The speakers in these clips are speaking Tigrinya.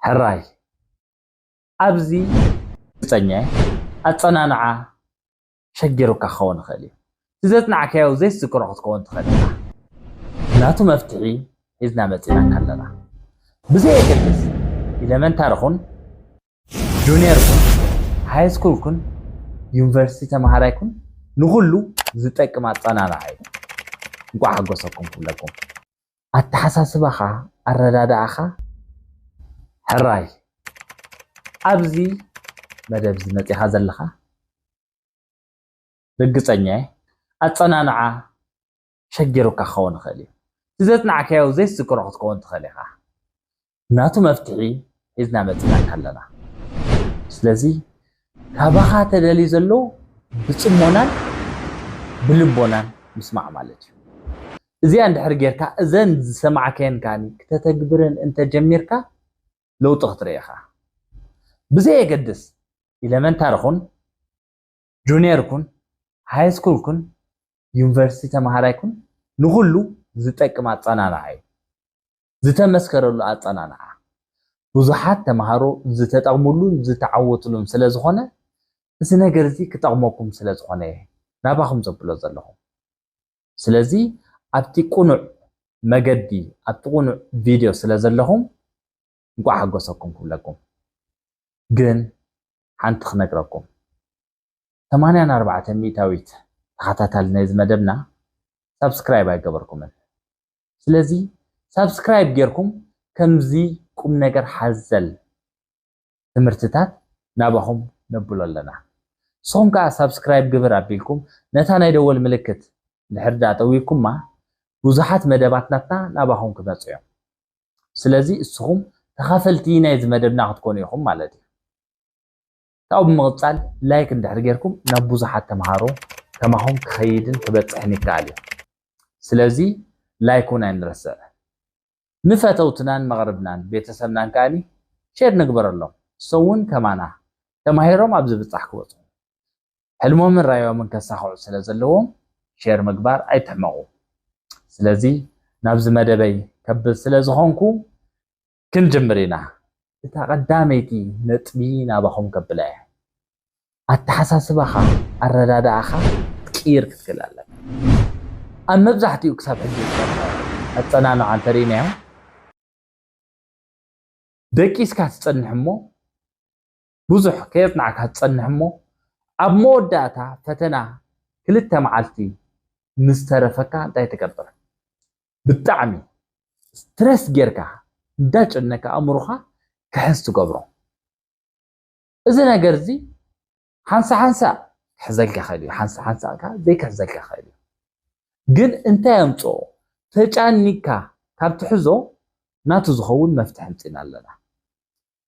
ሕራይ ኣብዚ ግልጸኛ ኣጸናንዓ ሸጊሩካ ክኸውን ይኽእል እዩ። እቲ ዘጽናዕካዮ ዘይትዝክሮ ክትከውን ትኽእል ኢኻ። ናቱ መፍትሒ ሒዝና መጺናካ ኣለና። ብዘየገድስ ኢለመንታሪ ኩን፣ ጁኒየር ኩን፣ ሃይ ስኩል ኩን፣ ዩኒቨርሲቲ ተማሃራይ ኩን፣ ንኹሉ ዝጠቅም ኣጸናንዓ እዩ። እንቋዕ ሓጎሰኩም ኩለኩም። ኣተሓሳስባኻ፣ ኣረዳድኣኻ ሕራይ ኣብዚ መደብ እዚ መጺኻ ዘለኻ ርግጸኛ እየ ኣጸናንዓ ሸጊሩካ ክኸውን ይኽእል እዩ። እቲ ዘጽናዕካዮ ዘይትዝክሮ ክትከውን ትኽእል ኢኻ። ናቱ መፍትሒ ሒዝና መጺናካ ኣለና። ስለዚ ካባኻ ተደልዩ ዘሎ ብጽሞናን ብልቦናን ምስማዕ ማለት እዩ። እዚኣ እንድሕር ጌርካ እዘን ዝሰማዕከየን ከኣ ክተተግብረን እንተጀሚርካ ለውጢ ክትርኢ ኢኻ። ብዘየገድስ ኢለመንታሪ ኩን፣ ጁኒየር ኩን፣ ሃይ ስኩል ኩን፣ ዩኒቨርሲቲ ተማሃራይ ኩን ንኹሉ ዝጠቅም ኣጸናንዓ እዩ። ዝተመስከረሉ ኣጸናንዓ ብዙሓት ተማሃሮ ዝተጠቕምሉን ዝተዓወትሉን ስለ ዝኾነ እዚ ነገር እዚ ክጠቕመኩም ስለ ዝኾነ እየ ናባኹም ዘብሎ ዘለኹ። ስለዚ ኣብቲ ቅኑዕ መገዲ ኣብቲ ቅኑዕ ቪድዮ ስለ ዘለኹም እንቋዕ ሓጎሰኩም ክብለኩም። ግን ሓንቲ ክነግረኩም፣ ሰማንያን ኣርባዕተን ሚእታዊት ተኸታታሊ ናይዚ መደብና ሳብስክራይብ ኣይገበርኩምን። ስለዚ ሳብስክራይብ ጌርኩም ከምዚ ቁም ነገር ሓዘል ትምህርትታት ናባኹም ነብሎ ኣለና። ንስኹም ከኣ ሳብስክራይብ ግብር ኣቢልኩም ነታ ናይ ደወል ምልክት እንድሕር ደኣ ጠዊኩማ ብዙሓት መደባት ናትና ናባኹም ክመጹ እዮም። ስለዚ እስኹም ተኻፈልቲ ናይዚ መደብና ክትኮኑ ኢኹም ማለት እዩ። ካብኡ ብምቕጻል ላይክ እንድሕር ጌርኩም ናብ ብዙሓት ተምሃሮ ከማኹም ክኸይድን ክበጽሕን ይከኣል እዩ። ስለዚ ላይክ እውን ኣይንረስዕ። ንፈተውትናን መቕርብናን ቤተሰብናን ከኣኒ ሼር ንግበረሎም። እሶም እውን ከማና ተማሂሮም ኣብ ዝብጻሕ ክበጽሑ። ሕልሞምን ራእዮምን ከሳኽዑ ስለ ዘለዎም ሼር ምግባር ኣይትሕመቑ። ስለዚ ናብዚ መደበይ ከብል ስለ ዝኾንኩ ክንጅምር ኢና። እታ ቀዳመይቲ ነጥቢ ናባኹም ከብላ እየ። ኣተሓሳስባኻ፣ ኣረዳድኣኻ ክትቅይር ክትክእል ኣለካ። ኣብ መብዛሕትኡ ክሳብ ሕጂ ዝጸንሐ ኣጸናንዓ እንተርኢናዮ፣ ደቂስካ ትጸንሕ እሞ፣ ብዙሕ ከየጽናዕካ ትጸንሕ እሞ፣ ኣብ መወዳእታ ፈተና ክልተ መዓልቲ ምስ ተረፈካ እንታይ ትገብር? ብጣዕሚ ስትረስ ጌርካ እንዳጨነካ ኣእምሮኻ ክሕዝ ትገብሮ። እዚ ነገር እዚ ሓንሳ ሓንሳ ክሕዘልካ ይኽእል እዩ፣ ሓንሳ ሓንሳ ከኣ ዘይክሕዘልካ ይኽእል እዩ። ግን እንታይ ኣምጽኦ? ተጫኒካ ካብ ትሕዞ ናቱ ዝኸውን መፍትሒ ኣምጺና ኣለና።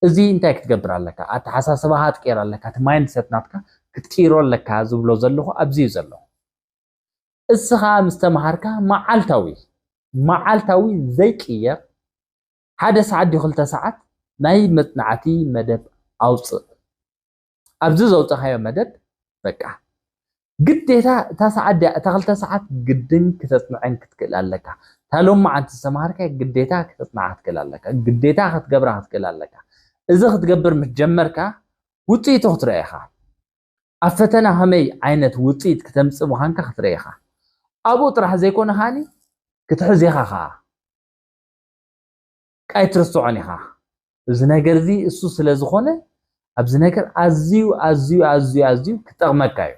እዚ እንታይ ክትገብር ኣለካ? ኣተሓሳስባኻ ክትቅይር ኣለካ። እቲ ማይንድሰት ናትካ ክትቅይሮ ኣለካ ዝብሎ ዘለኹ ኣብዚ እዩ ዘሎ። እስኻ ምስ ተምሃርካ መዓልታዊ፣ መዓልታዊ ዘይቅየር ሓደ ሰዓት ድዩ ክልተ ሰዓት ናይ መጽናዕቲ መደብ ኣውጽእ። ኣብዚ ዘውጸኻዮ መደብ በቃ ግዴታ እታ ሰዓት ድያ፣ እታ ክልተ ሰዓት ግድን ክተጽንዐን ክትክእል ኣለካ። እታ ሎማዓንቲ ዝተምሃርካዮ ግዴታ ክተጽንዓ ክትክእል ኣለካ። ግዴታ ክትገብራ ክትክእል ኣለካ። እዚ ክትገብር ምስ ጀመርካ ውጽኢቱ ክትርኢ ኢኻ። ኣብ ፈተና ከመይ ዓይነት ውጽኢት ክተምጽእ ምዃንካ ክትርኢ ኢኻ። ኣብኡ ጥራሕ ዘይኮነ ከኣኒ ክትሕዝ ኢኻ ኸኣ። ኣይትርስዖን ኢኻ። እዚ ነገር እዚ እሱ ስለ ዝኾነ ኣብዚ ነገር ኣዝዩ፣ ኣዝዩ፣ ኣዝዩ፣ ኣዝዩ ክጠቕመካ እዩ።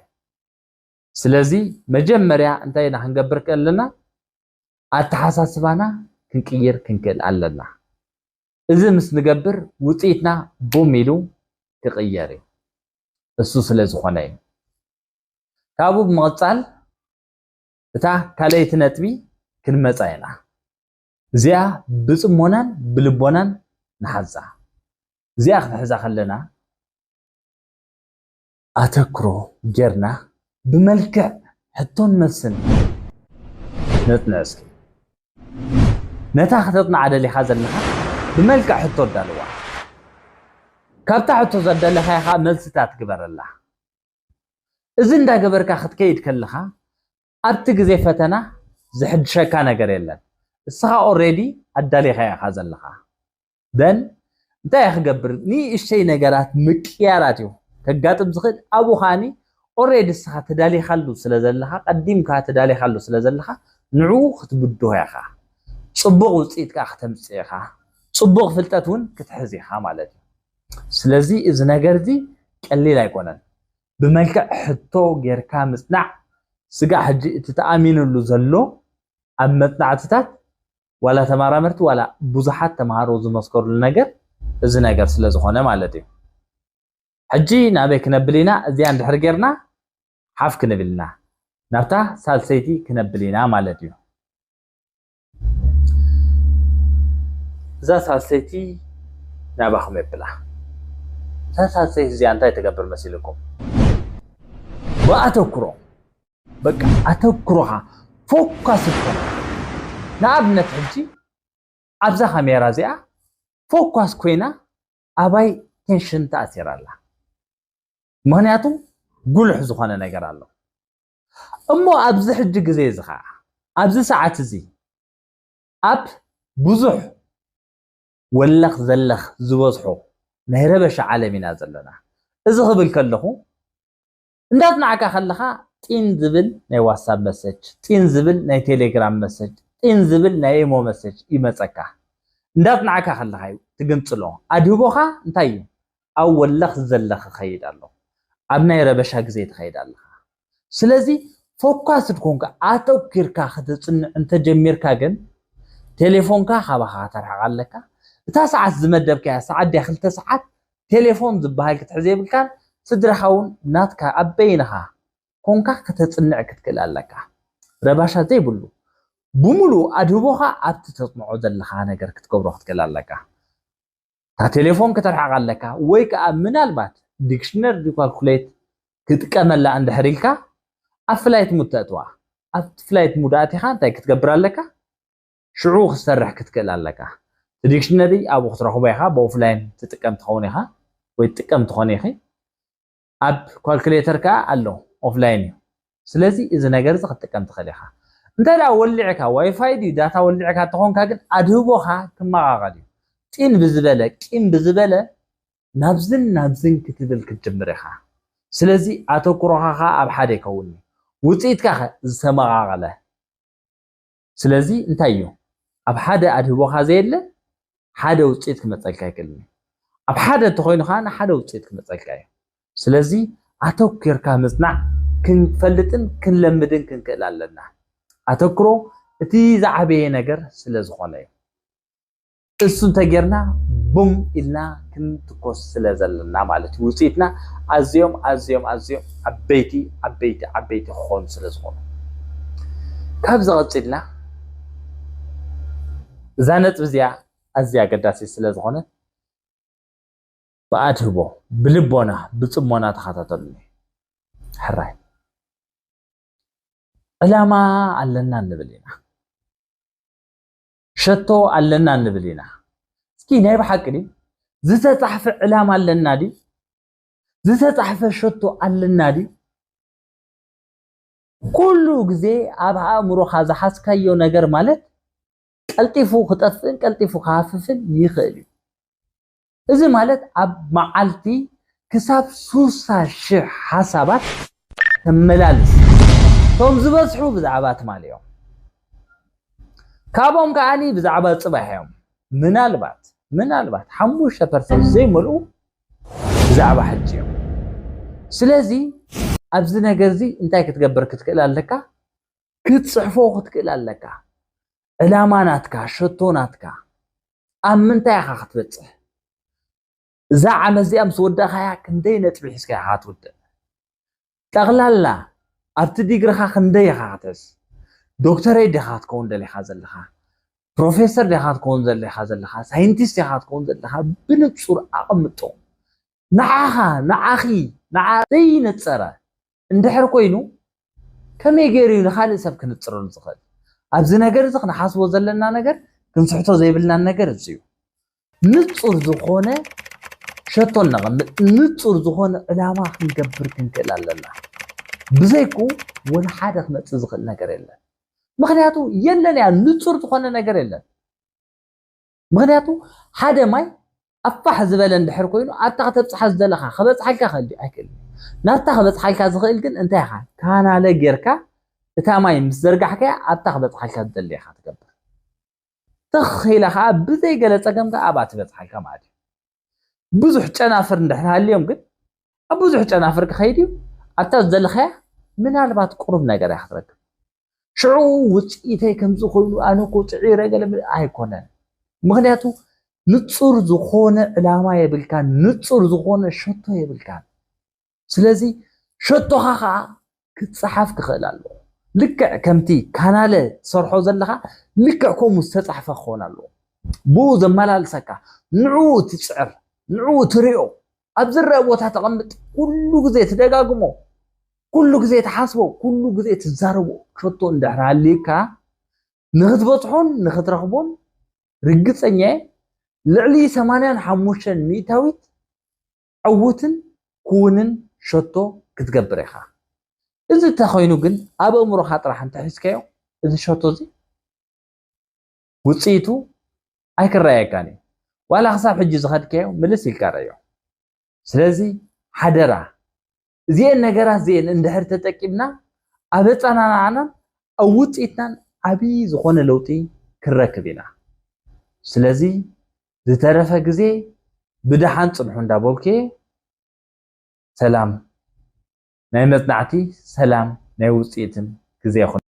ስለዚ መጀመርያ እንታይ ኢና ክንገብር ኣለና? ኣተሓሳስባና ክንቅይር ክንክእል ኣለና። እዚ ምስ ንገብር ውጽኢትና ቡም ኢሉ ክቕየር እዩ። እሱ ስለ ዝኾነ እዩ። ካብኡ ብምቕጻል እታ ካልኣይቲ ነጥቢ ክንመጻ ኢና። እዚኣ ብጽሞናን ብልቦናን ንሓዛ። እዚኣ ክንሕዛ ከለና ኣተክሮ ጌርና ብመልክዕ ሕቶን መልስን ነጽንዕ እስኪ። ነታ ክተጽንዓ ደሊኻ ዘለኻ ብመልክዕ ሕቶ ኣዳልዋ። ካብታ ሕቶ ዘዳለኻያ ኸኣ መልስታት ግበረላ። እዚ እንዳገበርካ ክትከይድ ከለኻ ኣብቲ ግዜ ፈተና ዝሕድሸካ ነገር የለን። እስኻ ኦሬዲ ኣዳሊኻያ ኢኻ ዘለኻ። ደን እንታይ እየ ክገብር? ንእሽተይ ነገራት ምቅያራት እዩ ከጋጥም ዝኽእል። ኣብኡ ከዓኒ ኦሬዲ እስኻ ተዳሊኻሉ ስለ ዘለኻ፣ ቀዲምካ ተዳሊኻሉ ስለ ዘለኻ፣ ንዕኡ ክትብድሆ ኢኻ። ጽቡቕ ውጽኢት ከኣ ክተምጽእ ኢኻ። ጽቡቕ ፍልጠት እውን ክትሕዝ ኢኻ ማለት እዩ። ስለዚ እዚ ነገር እዚ ቀሊል ኣይኮነን። ብመልክዕ ሕቶ ጌርካ ምጽናዕ፣ ስጋዕ ሕጂ እቲ ተኣሚኑሉ ዘሎ ኣብ መጽናዕትታት ዋላ ተመራመርቲ ዋላ ብዙሓት ተምሃሮ ዝመስከሩሉ ነገር እዚ ነገር ስለ ዝኾነ ማለት እዩ። ሕጂ ናበይ ክነብል ኢና? እዚኣ እንድሕር ጌርና ሓፍ ክንብል ኢና፣ ናብታ ሳልሰይቲ ክነብል ኢና ማለት እዩ። እዛ ሳልሰይቲ ናባኹም የብላ። እዛ ሳልሰይቲ እዚኣ እንታይ ትገብር መሲልኩም? ብኣተኩሮ፣ በቃ ኣተኩሮኻ ፎካስ እኮ። ንኣብነት ሕጂ ኣብዛ ካሜራ እዚኣ ፎካስ ኮይና ኣባይ ቴንሽን ተኣሲራ ኣላ። ምኽንያቱ ጉልሕ ዝኾነ ነገር ኣሎ። እሞ ኣብዚ ሕጂ ግዜ እዚ ኸዓ፣ ኣብዚ ሰዓት እዚ ኣብ ብዙሕ ወለኽ ዘለኽ ዝበዝሖ ናይ ረበሻ ዓለም ኢና ዘለና። እዚ ክብል ከለኹ እንዳጽናዕካ ከለኻ ጢን ዝብል ናይ ዋትሳፕ መሰጅ፣ ጢን ዝብል ናይ ቴሌግራም መሰጅ፣ ጢን ዝብል ናይ ኢሞ መሰጅ ይመጸካ። እንዳጽናዕካ ከለኻ እዩ ትግንጽሎ። ኣድህቦኻ እንታይ እዩ? ኣብ ወለኽ ዘለኽ ክኸይድ ኣሎ። ኣብ ናይ ረበሻ ግዜ ትኸይድ ኣለኻ። ስለዚ ፎካስድ ኮንካ ኣተኪርካ ክትጽንዕ እንተጀሚርካ ግን ቴሌፎንካ ካባኻ ከተርሕቕ ኣለካ። እታ ሰዓት ዝመደብካያ ሰዓት ድያ ክልተ ሰዓት ቴሌፎን ዝበሃል ክትሕዝ የብልካን። ስድራኻ እውን ናትካ ኣብ በይንኻ ኮንካ ከተጽንዕ ክትክእል ኣለካ። ረባሻ ዘይብሉ ብምሉእ ኣድህቦኻ ኣብቲ ተጽንዖ ዘለኻ ነገር ክትገብሮ ክትክእል ኣለካ። እታ ቴሌፎን ከተርሕቕ ኣለካ ወይ ከዓ ምናልባት ዲክሽነሪ ካልኩሌት ክጥቀመላ እንድሕር ኢልካ ኣብ ፍላይት ሙድ ተእትዋ። ኣብ ፍላይት ሙድ ኣቲኻ እንታይ ክትገብር ኣለካ? ሽዑ ክትሰርሕ ክትክእል ኣለካ። እቲ ዲክሽነሪ ኣብኡ ክትረኽቦ ኢኻ፣ ብኦፍላይን ትጥቀም ትኸውን ኢኻ ወይ ትጥቀም ትኾን ኢኺ። ኣብ ካልኩሌተር ከኣ ኣሎ፣ ኦፍላይን እዩ። ስለዚ እዚ ነገር እዚ ክትጥቀም ትኽእል ኢኻ። እንተ ደኣ ወሊዕካ፣ ዋይፋይ ድዩ ዳታ ወሊዕካ እንተኾንካ ግን ኣድህቦኻ ክመቓቐል እዩ። ጢን ብዝበለ፣ ቂም ብዝበለ ናብዝን ናብዝን ክትብል ክትጅምር ኢኻ። ስለዚ ኣተኩሮኻ ከኣ ኣብ ሓደ ይከውን እዩ። ውጽኢትካ ኸ ዝተመቓቐለ። ስለዚ እንታይ እዩ? ኣብ ሓደ ኣድህቦኻ ዘየለ ሓደ ውጽኢት ክመጸልካ ኣይክእልን እዩ። ኣብ ሓደ እንተኾይኑ ከኣ ንሓደ ውጽኢት ክመጸልካ እዩ። ስለዚ ኣተኪርካ ምጽናዕ ክንፈልጥን ክንለምድን ክንክእል ኣለና። ኣተክሮ እቲ ዝዓበየ ነገር ስለ ዝኾነ እዩ። እሱ እንተጌርና ቡም ኢልና ክንትኮስ ስለ ዘለና ማለት እዩ። ውጽኢትና ኣዝዮም ኣዝዮም ኣዝዮም ዓበይቲ ዓበይቲ ዓበይቲ ክኾኑ ስለ ዝኾኑ። ካብዚ ቀጺልና እዛ ነጥቢ እዚኣ ኣዝያ ኣገዳሲት ስለ ዝኾነት ብኣድህቦ፣ ብልቦና፣ ብጽሞና ተኸታተሉኒ። ሕራይ። ዕላማ ኣለና ንብል ኢና። ሸቶ ኣለና ንብል ኢና። እስኪ ናይ ብሓቂ ድዩ? ዝተጻሕፈ ዕላማ ኣለና ድዩ? ዝተጻሕፈ ሸቶ ኣለና ድዩ? ኩሉ ግዜ ኣብ ኣእምሮኻ ዝሓዝካዮ ነገር ማለት ቀልጢፉ ክጠፍእን ቀልጢፉ ክሃፍፍን ይኽእል እዩ። እዚ ማለት ኣብ መዓልቲ ክሳብ ሱሳ ሽሕ ሓሳባት ተመላልስ። እቶም ዝበዝሑ ብዛዕባ ትማሊ እዮም። ካብኦም ከዓኒ ብዛዕባ ጽባሕ እዮም። ምናልባት፣ ምናልባት ሓሙሽተ ፐርሰንት ዘይመልኡ ብዛዕባ ሕጂ እዮም። ስለዚ ኣብዚ ነገር እዚ እንታይ ክትገብር ክትክእል ኣለካ? ክትጽሕፎ ክትክእል ኣለካ። ዕላማ ናትካ፣ ሸቶ ናትካ፣ ኣብ ምንታይ ኢኻ ክትበጽሕ? እዛ ዓመት እዚኣ ምስ ወዳእኻያ ክንደይ ነጥቢ ሒዝካ ኢኻ ክትውድእ? ጠቕላላ ኣብቲ ዲግሪኻ ክንደይ ኢኻ ክትሕዝ? ዶክተሬት ዲኻ ክትከውን ደሊኻ ዘለኻ? ፕሮፌሰር ዲኻ ክትከውን ዘለኻ ዘለኻ? ሳይንቲስት ዲኻ ክትከውን ዘለኻ? ብንጹር ኣቐምጦ። ንዓኻ፣ ንዓኺ፣ ንዓ ዘይነጸረ እንድሕር ኮይኑ ከመይ ገይሩ እዩ ንኻልእ ሰብ ክንጽረሉ ዝኽእል? ኣብዚ ነገር እዚ ክንሓስቦ ዘለና ነገር፣ ክንስሕቶ ዘይብልናን ነገር እዚ እዩ። ንጹር ዝኾነ ሸቶ ነቐምጥ፣ ንጹር ዝኾነ ዕላማ ክንገብር ክንክእል ኣለና። ብዘይኩ ወላ ሓደ ክመጽእ ዝኽእል ነገር የለን። ምኽንያቱ የለን እያ፣ ንጹር ዝኾነ ነገር የለን። ምኽንያቱ ሓደ ማይ ኣፋሕ ዝበለ እንድሕር ኮይኑ ኣብታ ከተብፅሓ ዝደለኻ ከበፅሓልካ ክእል ኣይክእል። ናብታ ከበፅሓልካ ዝኽእል ግን እንታይ ኢኻ? ካናለ ጌርካ እታ ማይ ምስ ዘርጋሕካያ ኣብታ ከበፅሓልካ ዝደሊ ኢኻ ትገብር። ትኽ ኢላ ከዓ ብዘይ ገለ ፀገም ከዓ ኣብኣ ትበፅሓልካ ማለት እዩ። ብዙሕ ጨናፍር እንድሕር ሃልዮም ግን ኣብ ብዙሕ ጨናፍር ክኸይድ እዩ። ኣብታ ዝደለኻያ ምናልባት ቁሩብ ነገር እያ ክትረክብ። ሽዑ ውፅኢተይ ከምዚ ኮይኑ ኣነ እኮ ፅዒረ ገለ ምን ኣይኮነን። ምክንያቱ ንፁር ዝኾነ ዕላማ የብልካን፣ ንፁር ዝኾነ ሸቶ የብልካን። ስለዚ ሸቶኻ ከዓ ክትፀሓፍ ክኽእል ኣለዎ። ልክዕ ከምቲ ካናለ ትሰርሖ ዘለኻ ልክዕ ከምኡ ዝተፃሕፈ ክኸውን ኣለዎ። ብኡ ዘመላልሰካ፣ ንዕኡ ትፅዕር፣ ንዕኡ ትሪኦ፣ ኣብ ዝረአ ቦታ ተቐምጥ፣ ኩሉ ግዜ ትደጋግሞ፣ ኩሉ ግዜ ትሓስቦ፣ ኩሉ ግዜ ትዛረቦ ሸቶ እንድሕር ሃልዩካ ንክትበፅሖን ንክትረኽቦን ርግፀኛ እየ፣ ልዕሊ ሰማንያን ሓሙሽተን ሚእታዊት ዕዉትን ክውንን ሸቶ ክትገብር ኢኻ። እዚ እንተኾይኑ ግን ኣብ ኣእምሮኻ ጥራሕ እንተሒዝካዮ እዚ ሸቶ እዚ ውፅኢቱ ኣይክረኣየካን እዩ። ዋላ ክሳብ ሕጂ ዝኸድካዮ ምልስ ኢልካ ረዮ። ስለዚ ሓደራ እዚኤን ነገራት እዚኤን እንድሕር ተጠቂምና ኣብ ኣፀናንዓናን ኣብ ውፅኢትናን ዓብዪ ዝኾነ ለውጢ ክንረክብ ኢና። ስለዚ ዝተረፈ ግዜ ብደሓን ፅንሑ እንዳበልኩ እየ። ሰላም ናይ መፅናዕቲ፣ ሰላም ናይ ውፅኢትን ግዜ ይኹን።